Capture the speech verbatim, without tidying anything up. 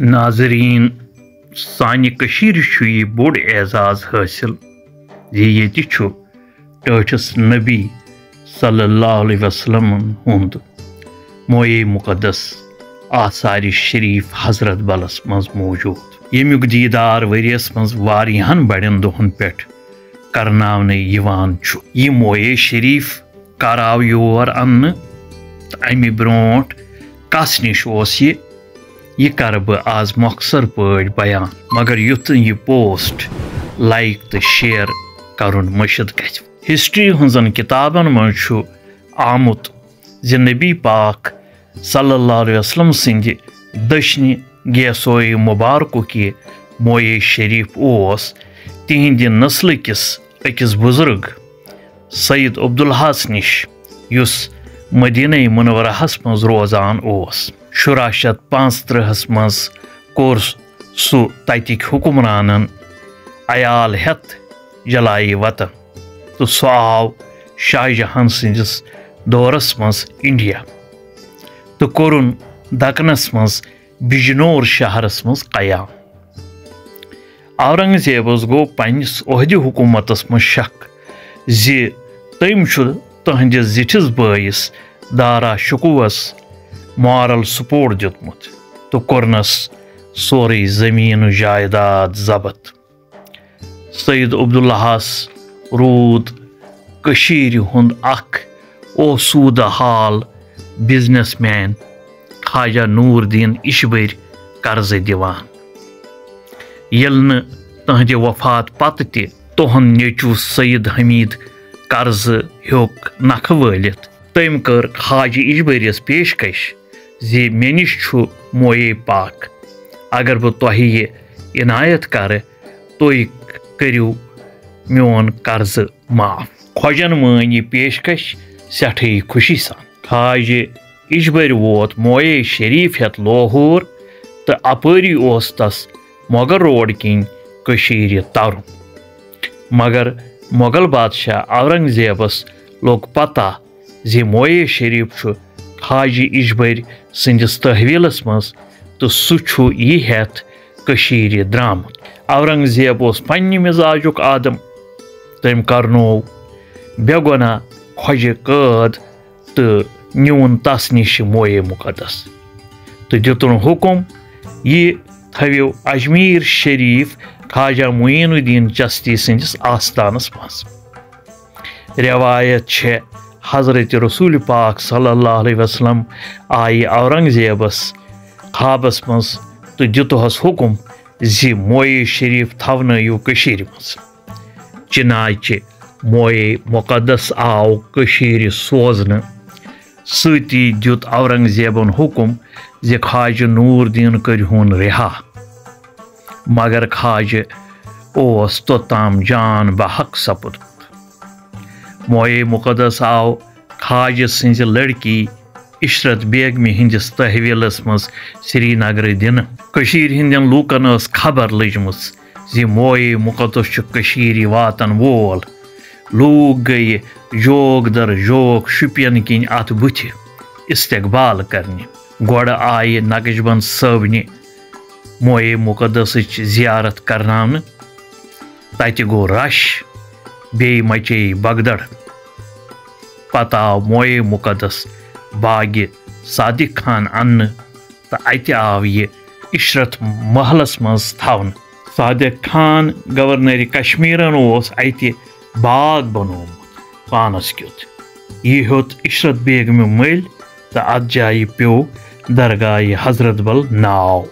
ناظرین، سانہِ کٔشیٖرِ چھُ یہِ بوٚڑ اعزاز حٲصِل زِ ییٚتہِ چھُ ٹٲٹھِس نبی صلی اللہ علیہ وسلمن ہُنٛد مویے مقدس آثارِ شریف حضرت بلس منٛز موجود، ییٚمیُک دیٖدار ؤریَس منٛز واریاہن بڑٮ۪ن دۄہن پٮ۪ٹھ کرناونہٕ یِوان چھُ۔ یہِ مویے شریف کر آو یور اننہٕ تہٕ امہِ برونٛٹھ کس نِش اوس یہِ، یہِ کرٕ بہٕ آز مۄخصر پٲٹھۍ بیان، مگر یُتھ نہٕ یہِ پوسٹ لائک تہٕ شیئر کرُن مٔشِتھ گژھِ۔ ہسٹری ہٕنٛزن کتابن منٛز چھُ آمُت زِ نبی پاک صلی اللہ علیہ وسلم سٕنٛدِ دٔچھنہِ گیسوئے مبارکُک یہِ مویے شریف اوس تِہنٛدِ نسلہٕ کِس أکِس بزرگ سید عبداللہس نِش، یُس مدینہ منورہس منٛز روزان اوس۔ شُراہ شیٚتھ پانٛژترٕہس منٛز کوٚر سُہ تتِکۍ حکمرانن عیال ہٮ۪تھ جلایہِ وطن، تہٕ سُہ آو شاہ جہان سٕنٛدِس دورس منٛز انڈیا تہٕ کوٚرُن دکنس منٛز بجنور شہرس منٛز قیام۔ اورنگزیبس گوٚو پننِس عہدِ حکومتس منٛز شک زِ تٔمۍ چھُ تہنٛدِس زِٹھِس بٲیِس دارا شکوہس مارل سپورٹ دیُتمُت تہٕ کوٚرنس سورُے زمین و جائیداد ضبط۔ سید عبداللہس روٗد کٔشیٖرِ ہُنٛد اکھ آسوٗدٕ حال بزنس مین خواجہ نور الدین اِچھبٔرۍ قرضہٕ دِوان۔ ییٚلہِ نہٕ تہنٛدِ وفات پتہٕ تہِ تُہنٛد نیٚچو سید حمید قرضہٕ ہیوٚک نکھٕ وٲلِتھ، تٔمۍ کٔر خواجہ اِچھبٔرِس پیشکش زِ مےٚ نِش چھُ مویے پاک، اگر بہٕ تۄہہِ یہِ عنایت کرٕ، تُہۍ کٔرِو میون قرضہٕ معاف۔ خۄجن مٲنۍ یہِ پیشکش سٮ۪ٹھٕے خوشی سان۔ خواجہ اِچھبٔرۍ ووت مویے شریف ہٮ۪تھ لاہور تہٕ اپٲری اوس تس مغل روڈ کِنۍ کٔشیٖرِ ترُن۔ مگر مغل بادشاہ اورنگزیبس لوٚگ پتہ زِ مویے شریف چھُ خواجہ اِچھبٔرۍ سٕنٛدِس تحویلس منٛز تہٕ سُہ چھُ یہِ ہٮ۪تھ کٔشیٖرِ درٛامُت۔ اورنگزیب اوس پننہِ مزاجُک آدم۔ تٔمۍ کرنوو بے گۄناہ خۄجہِ قٲد تہٕ نیوٗن تس نِش مویے مقدس تہٕ دِتُن حُکم، یہِ تھٲوِو اجمیر شریف خواجہ معین الدین چشتی سٕنٛدِس آستانس منٛز۔ رٮ۪وایت چھےٚ، حضرت رسول پاک صلی اللہ علیہ وسلم آیہِ اورنگزیبس خوابس منٛز تہٕ دِتُہس حُکم زِ مویے شریف تھاونٲیِو کٔشیٖرِ منٛز۔ چنانچہ مویے مقدس آو کٔشیٖرِ سوزنہٕ۔ سۭتی دیُت اورنگزیبن حُکم زِ خواجہ نور الدین کٔرۍہوٗن رِہا، مگر خواجہ اوس توٚتام جان بحق سپُدمُت۔ مویے مقدس آو خواجہ سٕنٛزِ لڑکی عشرت بیگمہِ ہٕنٛدِس تحویلس منٛز سرینگرٕ دِنہٕ۔ کٔشیٖرِ ہٕنٛدٮ۪ن لوٗکن ٲس خبر لٔجمٕژ زِ مویے مقدس چھُ کٔشیٖرِ واتن وول۔ لوٗکھ گٔیہِ جوک در جوک شُپین کِنۍ اتھ بُتھِ استقبال کرنہِ۔ گۄڈٕ آیہِ نقشبند صٲبنہِ مویے مقدسٕچ زیارت کرناونہٕ۔ تتہِ گوٚو رش، بیٚیہِ مچییہِ بگدڑ۔ پتہٕ آو مویے مقدس باغِ صادق خان اننہٕ تہٕ اتہِ آو یہِ عشرت محلس منٛز تھاونہٕ۔ صادق خان گورنر کشمیرن اوس اتہِ باغ بنوومُت پانس کیُتھ۔ یہِ ہیوٚت عشرت بیگمہِ مٔلۍ تہٕ اتھ جایہِ پیوٚو درگاہ حضرت بل ناو۔